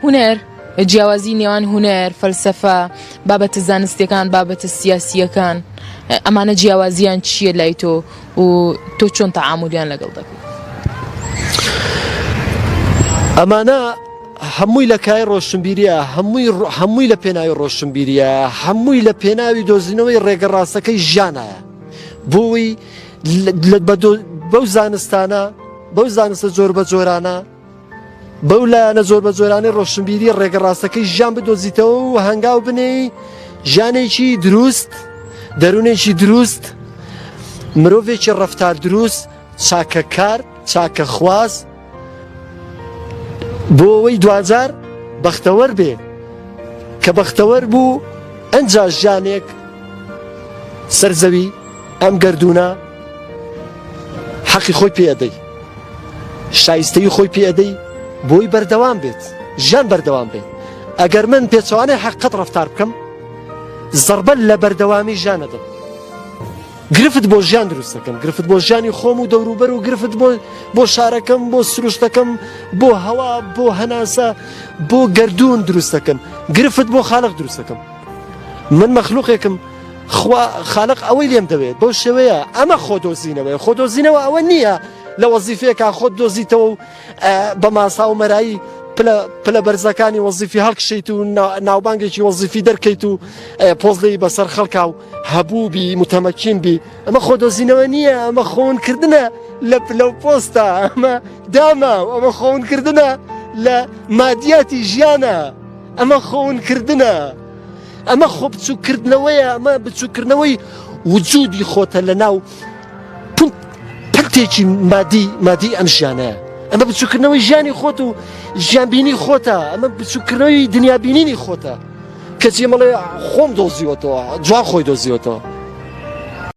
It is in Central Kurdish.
هونەر، جیاوازی نێوان هونەر، فەلسەفە، بابەتە زانستیەکان، بابەتە سیاسیەکان، ئەمانە جیاوازیان چییە لای تۆ و تۆ چۆن تەعامولیان لەگەڵ دەکەی؟ ئەمانە هەمووی لە کای ڕۆشنبیریە هەمووی هەمووی لە پێناوی ڕۆشنبیریە هەمووی لە پێناوی دۆزینەوەی ڕێگە ڕاستەکەی ژیانایە بۆی بەو زانستانە بەو زانستە زۆر بە جۆرانە بەو لایەنە جۆربەجۆرانەی ڕۆشنبیری ڕێگە ڕاستەکەی ژیان بدۆزیتەوە و هەنگاو بنێی ژیانێکی دروست دەروونێکی دروست مرۆڤێکی ڕەفتار دروست چاکەکار چاکەخواز بۆ ئەوەی دواجار بەختەوەر بێ کە بەختەوەر بوو ئەنجا ژیانێک سەر زەوی ئەم گەردوونە حەقی خۆی پێ ئەدەی شایستەی خۆی پێ ئەدەی بۆی بەردەوام بێت ژیان بەردەوام بێت ئەگەر من پێچەوانەی حەقەت ڕفتار بکەم زەربە لە بەردەوامی ژیان ئەدەم گرفت بۆ ژیان دروست دەکەم گرفت بۆ ژیانی خۆم و دەوروبەر و گرفت بۆ بۆ شارەکەم بۆ سروشتەکەم بۆ هەوا بۆ هەناسە بۆ گردون دروست دەکەم گرفت بۆ خاڵق دروست دەکەم من مەخلوقێکم خوا خالق ئەوەی لێم دەوێت بەو شێوەیە ئەمە خۆدۆزینەوەیە خۆدۆزینەوە ئەوە نییە لە وەزیفەیەکا خۆت دۆزیتەوە و بە ماسا و مەرایی پلە پلە بەرزەکانی وەزیفی هەڵکشیت و ناوبانگێکی وەزیفی دەرکەیت و پۆزلەی بەسەر خەڵکا و هەبوو بی متەمەکین بی ئەمە خۆدۆزینەوە نییە ئەمە خۆونکردنە لە پلە و پۆستە ئەمە داما و ئەمە خۆونکردنە لە مادیاتی ژیانە ئەمە خۆونکردنە ئەمە خۆ بچووککردنەوەیە، ئەمە بچووککردنەوەی وجودی خۆتە لە ناو پنتێکی مادی مادی ئەم ژیانەیە. ئەمە بچووکردنەوەی ژیانی خۆت و ژیانبینی خۆتە، ئەمە بچووکردنەوەی دنیابینینی خۆتە. کەچی مەڵێ خۆم دۆزیوەتەوە، جوان خۆی دۆزیوەتەوە.